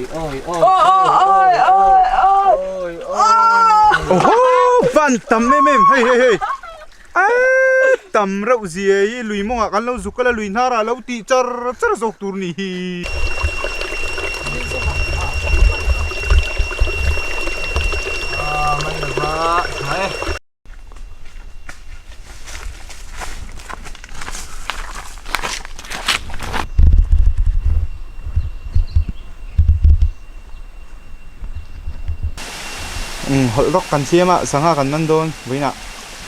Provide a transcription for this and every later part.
Oi oi oi oi oi Oho van tam em em hei hei hei Aaa tam reuh zia hi lui mawngah kan lo zuk kal a lui hnarah lo tih char char zawk tur ni hi. Aaa man lova tha e. Umm hawlh rawk kan siam a sangha kan man dawn vawiinah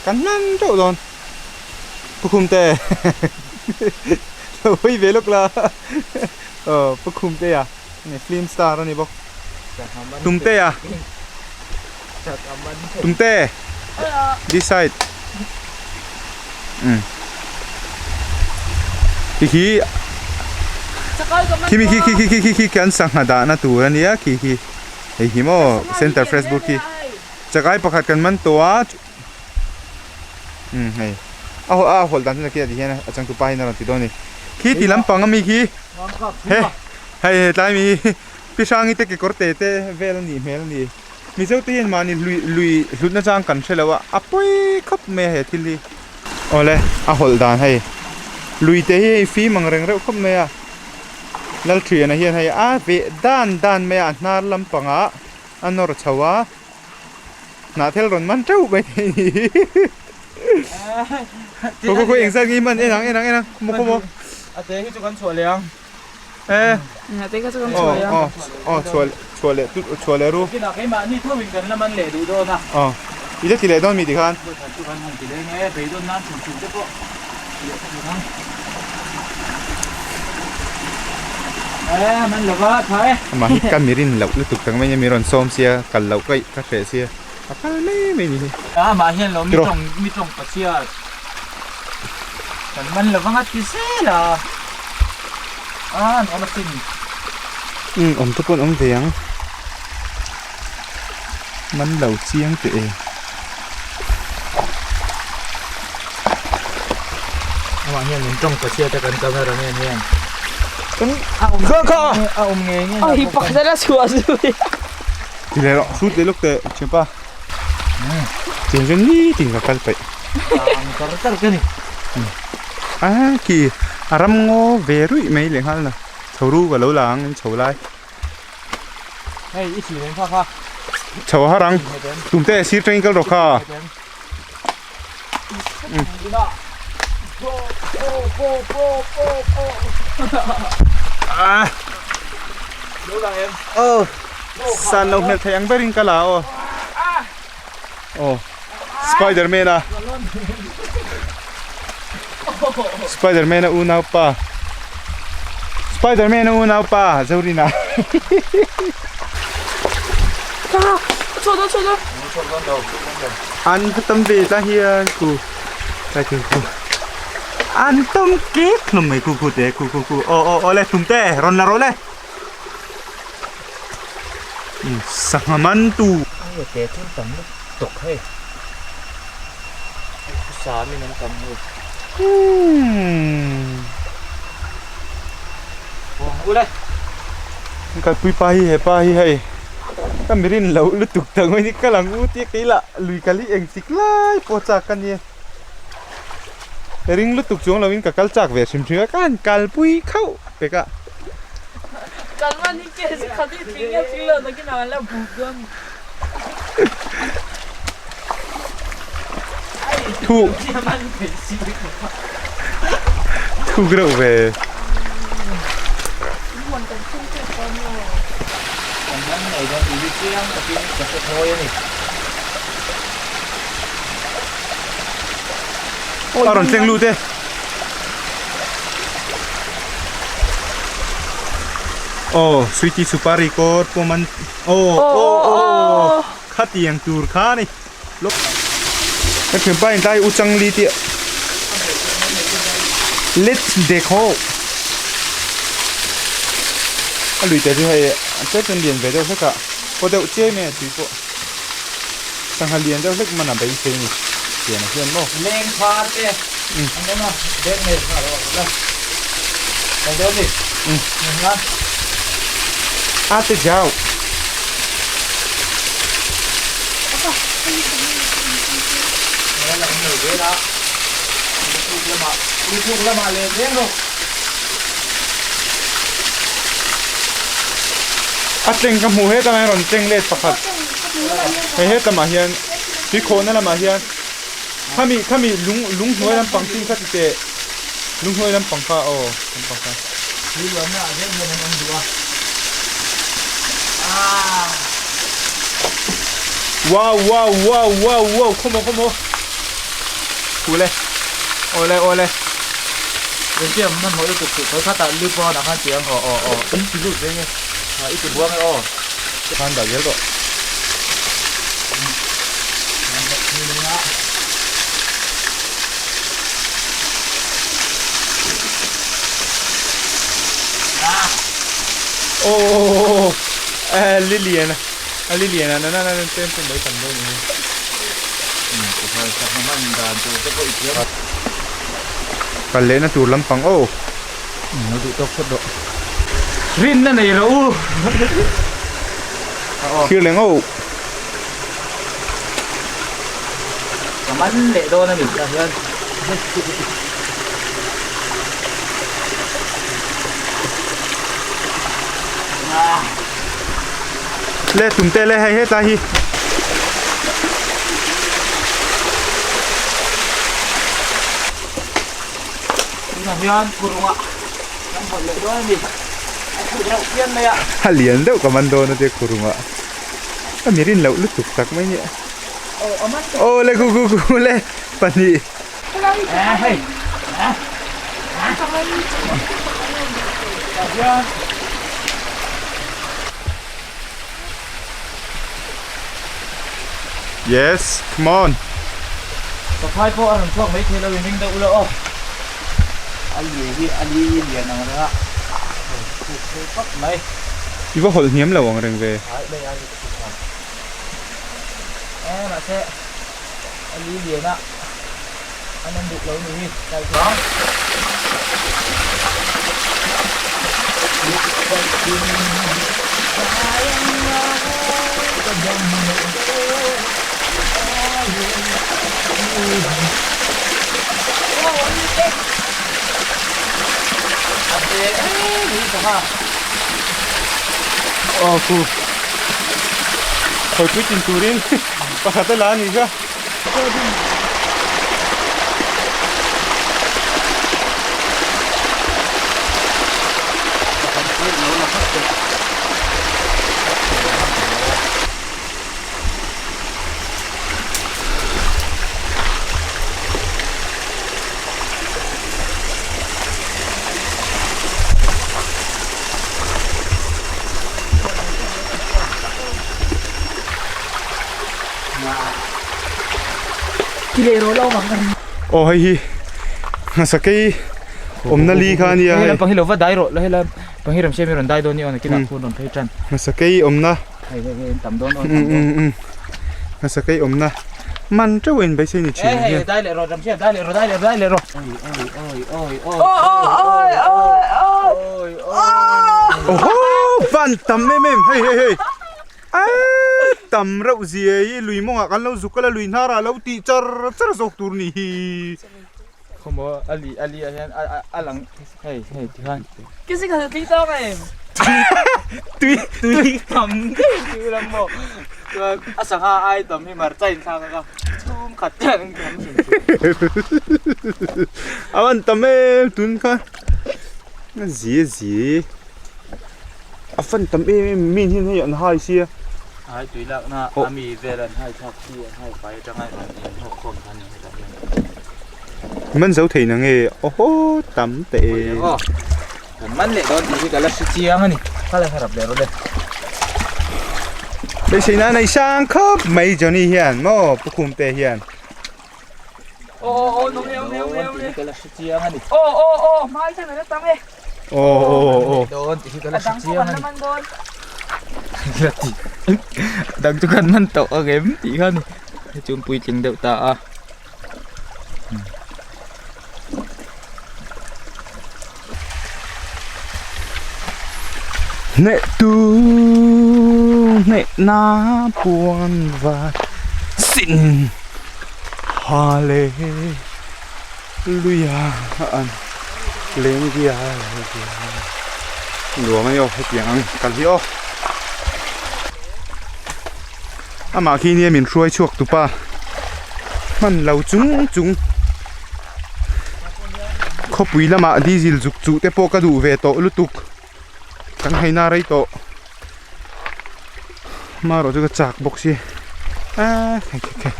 kan man teuh dawn Pu Khumte lo hawi ve lawk la aw Pu Khumtea film star a ni bawk Tumtea. Tumte this side um khi khi khimi khi khi khi khi khi kan sangha dahna tur ania khi khi hei hi maw center fresh bur khi chakai pakhat kan man tawh a um hei a haw a hawlh dan chu nakih ah ti hian a changtupa hian a rawn ti dawn a ni khi ti lampang ami khi he hei hetlai mi hi. Pi Hrangi te kekawr te te vel a nih hmel a ni. Mizo te hian mahni lui lui hlut na chang kan hre lo a, a pawi khawp mai a he thil hi. Awle, a hawlh dan hei. Lui te hi hei fim ang reng reuh khawp mai a. Lalthiana hian hei a veh dan dan mai a, a hnar lampangah a nawr chho a. Hnahthel rawn man teuh mai thei a ni. Khaw khaw khaw engzat nge i hman en ang en ang en ang maw khaw maw. A te hi chu kan chhuah leh ang. Eh. Aw aw aw chhuah chhuah leh tut chhuah leh ru. Kinah keimahni tho in kan la man leh duh dawn a. Aw i la ti leh dawn mi ti khan. Khat chu kan han ti leng e, beidawn nan chhun chhun te pawh ti leh thei ang. Eh man lova tha e. Amah hi ka mirin loh lutuk tak mai nia mi rawn sawm sia kal loh ka ka hreh sia a kal mai mai ni hi. Amah hian lo mi tawng mi tawng pachhia. Kan man lo vang a ti zel a. A an awm asin. Umm awm te pawh an awm ve ang. Man lo chiang teh e. Amah hian min tawng pachhia te kan camera man hian. A awm a awm ngei ngei. Ai pakhat a chhuah zui. Ti leh rawh shoot leh lawk teh thianpa. Tiang chuan nitin ka kal peih. Ang kar kar ka ni. A khi a ram ngaw ve ruih mai leh nghal na chho ru ka lo la ang in chho lai. Hei i thlir em kha kha. Chho a har ang tum te sir tangin kal rawh kha. Ah. Oh. San lo hmel thei ang berin ka la aw. Oh. Spiderman a. Spiderman a unau pa. Spiderman a unau pa Zorina. An va tam ve ta hian khu kai khu khu an tam kek hlawm mai khu khu te khu khu khu aw aw aw le tum te rawn la rawh le sangha man tu te chu tam lutuk hei sa min an tam hei ule kalpui pa hi hepa hi hei ka mirin loh lutuk tak mai ni ka lang u tia kei lah lui kal hi eng chik lai pawh chak ka nia ring lutuk chuang lo in ka kal chak ve hrim hrim a ka han kalpui khauh pek a. Thu Thu reuh ve. A rawn tleng lut e. Aw sweetie supari kawr pawm an aw aw aw khatiang tur kha a ni ka thianpa in tlai u changli tih let's dekho a lui te chu hei a tlem chuan lian ve deuh hlek a paw deuh chiai mai a tui pawh sangha lian deuh hlek man a beisei a ni thianah hian maw. Leng phar te an awm a bag nei phar a awm la kal dawn ni. A te jau. A tleng ka hmuh hetah hian rawn tleng let pakhat. Hei hetlamah hian tui khawhna lamah hian khami khami lung lung hnuai lampang chin kha ti teh lung hnuai lampang kha aw lampang kha. Tui luanna ah zel hian an awm duh a. Wow wow wow wow wow khawmaw khawmaw Kule awle awle Engtiang hmanhmawh lutuk suh khawi khatah lu pawnah khan chiang aw aw aw in ti lut veng e i ti buang e aw. Khan dah zel tawh. Aw eh Liliana a Liliana na na na tlem pawh mai tam dawn ni. Kal lehna tur lampang aw. Lo duh tawk phawt rawh. Rinna nei rawh u. Thlir leh ngauh. Ka man leh dawn a ni tah hian. Le tum te le hei hetlai hi. Tunah hian kurungah kan hawlh leh dawn a ni. A khuh reuh phian mai a. A lian deuh ka man dawn a tia kurungah. A mi rin loh lutuk tak mai nia. Aw le ku ku ku le pahnih. Yes, come on. Paphai pawh a rawn chhuak mai thei lo in ring deuh ula aw. A lui hi a li lian ang reng a, rawn chhuk phei pap mai. I va hawlh hniam lo ang reng ve. Ai lei ai ka ti tha. E mahse a li lian a an awm duh lo ni hi kai chuang. Aw khu khawi pui tin turin pakhat a la a nih kha. Aw hei hi hmasakei awmna li kha a nia hei. Hei lo va dai rawh la hela panghi ram siam hi rawn dai dawn ni aw nakinah phone rawn phei tan. Hmasakei awmna. Hei hei hei an tam dawn aw an tam dawn. Hmasakei awmna man teuh in beisei ni thin hian. Dai leh rawh ram siam dai leh rawh dai leh rawh dai leh rawh. Oi oi oi oi oi oi oi oi oi. Oho van tam em em hei hei hei. Eee tam reuh zia hi lui mawngah kan lo zuk kal a lui hnarah lo tih char char zawk tur ni hi. Khawmaw a li a li ah hian a a a lang hei hei ti khan. Kisi kha tui tawk em. Tui tui tam deuh tui lam maw chuan a sangha ai tam hi marcha in thlak a ka chhung khat chiah an tam hrim hrim. A van tam em tun kha a zi a zi. A fan tam em em min hian hei an hai sia. Hai tui lakna a mi vel an hai thlak hi an hai fai atanga rawn in hnawk khawm kha ni hetah hian. Man zo thei na nge awhaw tam teh e. Aw kan man leh dawn tih hi ka la hre chiang a ni kha le harap leh rawh le. Beisei na nei sang khawp mai Johnny hian maw Pu Khumte hian. Aw aw nung neu neu neu neu. Ka la hre chiang a ni. Aw aw aw hmai khan a la tam e. Aw aw aw. Dawn tih hi ka la hre A dang pawh chiang kan a la ni. man dawn. La ti. A dang chu kan man tawh ang em tih kha ni. Hei chu an puitling deuh ta a. Hneh tu hneh na puan var sin Hallelujah an leng dial dial nuam a ni aw hetiang ang kal hi aw amah khi nia min hruai chhuak tupa hman lo chung chung khawpui lamah diesel zuk chuh te pawh ka duh ve tawh lutuk kan haina rei tawh hmarawh chu ka chak bawk si aaa khai khai khai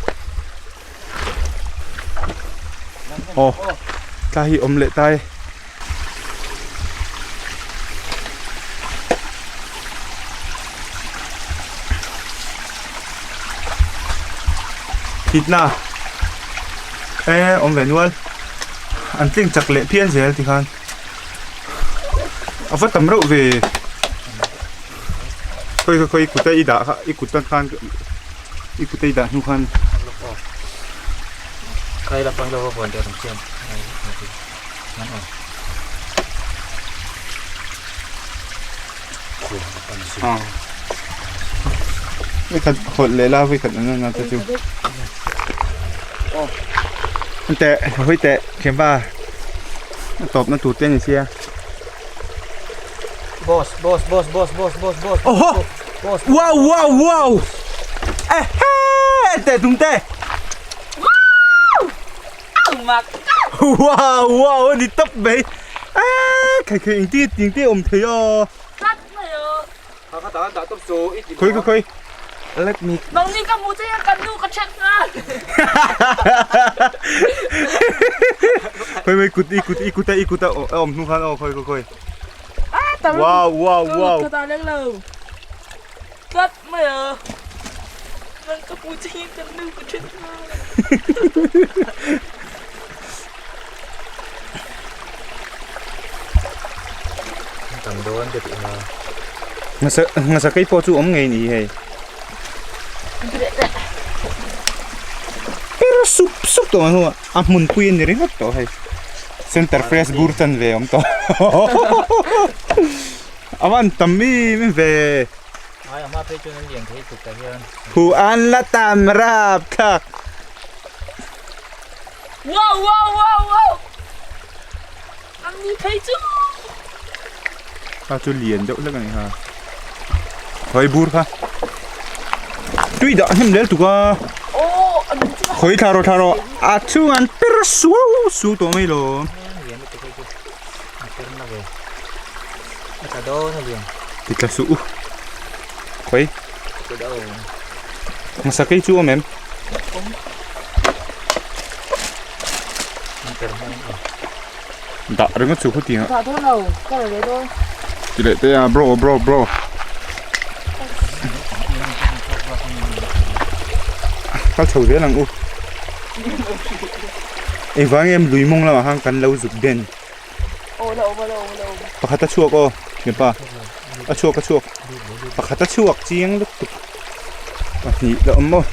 aw tlai hi awm leh ta e. Thitna e awm ve nual an tling chak leh phian zel tikhan a va tam reuh ve khawi khawi khawi kut a i dah kha i kut a khan i kut a i dah hnu khan Vawikhat hawlh leh la vawikhat an rawn te chu teh hawi teh thianpa a tawpna tur te a ni sia boss boss boss boss boss boss boss oho wow wow wow ehe teh tum teh Wow wow a ni tawp mai eee khai khai engtin nge ting te awm thei a khawi khawi khawi let me Nangni ka hmu che hian kan nu ka check nghal khawi mai kut i kut i kut a i kut a awm hnu khan aw khawi khawi khawi wow wow wow ka ta leng lo tlat mai a nang ka hmu che hian kan nu ka check nghal Tam dawn ka tih hma. Ngasa ngasa kei pawh chu awm ngei ni hei. Per sup sup tawh hnu a hmun pui a ni ringawt tawh hei. Center fresh bur chan ve awm tawh. A van tam mi mi ve. Ai a hma phei chuan an lian thei tuk tah hian. Hu an la tam rap thlak. Wow wow wow wow Ang ni phei chu. Kha chu lian deuh hlek a ni ha. Khawi bur kha. Tui dah hnem lel tuk a. Khawi thla rawh thla rawh. A chhung an per suau su tawh mai lo. Lian lutuk hei chu. A per na ve. A tla dawn a lian. Ti tla suh u. Khawi. Hmasa kei chu awm em? Dah ringawt chu khuti ang. Dah dawn lo, ka la leh dawn. Ti leh teh a bro bro bro. Kal chho zel ang u. Engvang em lui mawng lamah khan kan lo zuk den. Aw la awm a la awm a la awm. Pakhat a chhuak aw mipa a chhuak a chhuak pakhat a chhuak chiang lutuk pahnih la awm maw.